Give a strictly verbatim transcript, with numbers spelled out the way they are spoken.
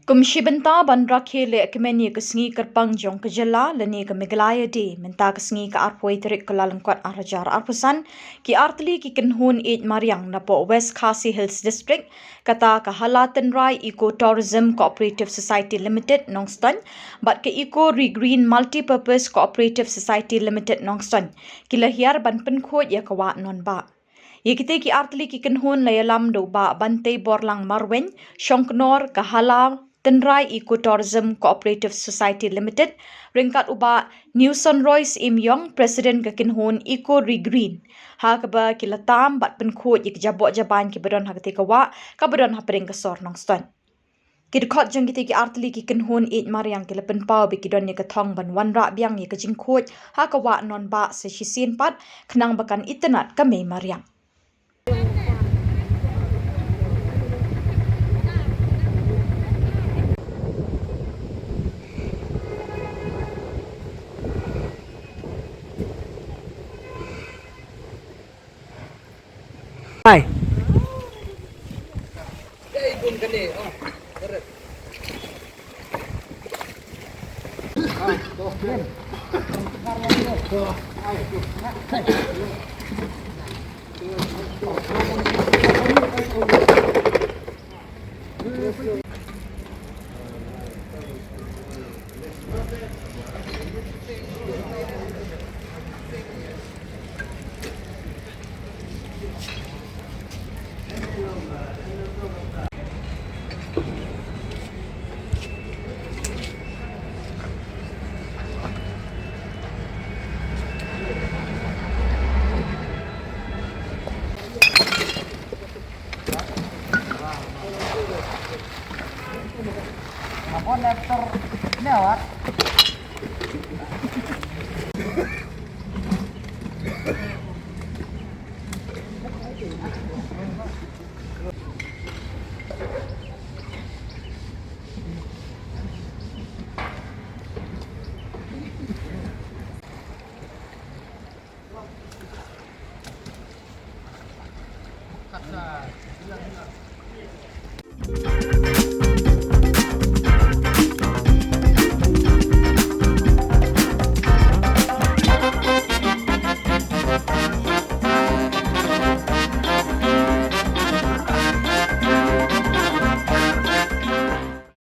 Kum shi bynta ban rakhe leh kmen ïa ka sngi kyrpang jong ka jylla lane ka Meghalaya Day, mynta ka sngi ka arphew tarik Kyllalyngkot arhajar arphew san, ki artylli ki kynhun ïeit mariang napoh West Khasi Hills District, kata ka Hala Tynrai Eco Tourism Cooperative Society Limited Nongstoiñ bad ka Eco Regreen Multipurpose Cooperative Society Limited Nongstoiñ, ki la hiar ban pynkhuid ïa ka wah nongbah. Ïa kitei ki artylli ki kynhun la ïalam da u Bah Bantei Borlang Marwein, shongknor ka Hala Tynrai Eco Tourism Cooperative Society Limited, ryngkat u Bah Newson Roy Syiem Ïong, President ka kynhun Eco Regreen, ha kaba ki la tam bad pynkhuid ïa ki jaboh jaban kiba don ha katei ka wah, kaba don hapdeng ka sor Nongstoiñ. Ki dkhot jong kitei ki artylli ki kynhun ïeit mariang ki la pynpaw ba ki don ïa ka thong ban wanrah biang ïa ka jingkhuid ha ka wah nongbah sa shisien pat, khnang ba kan itynnad ka mei mariang. Hai.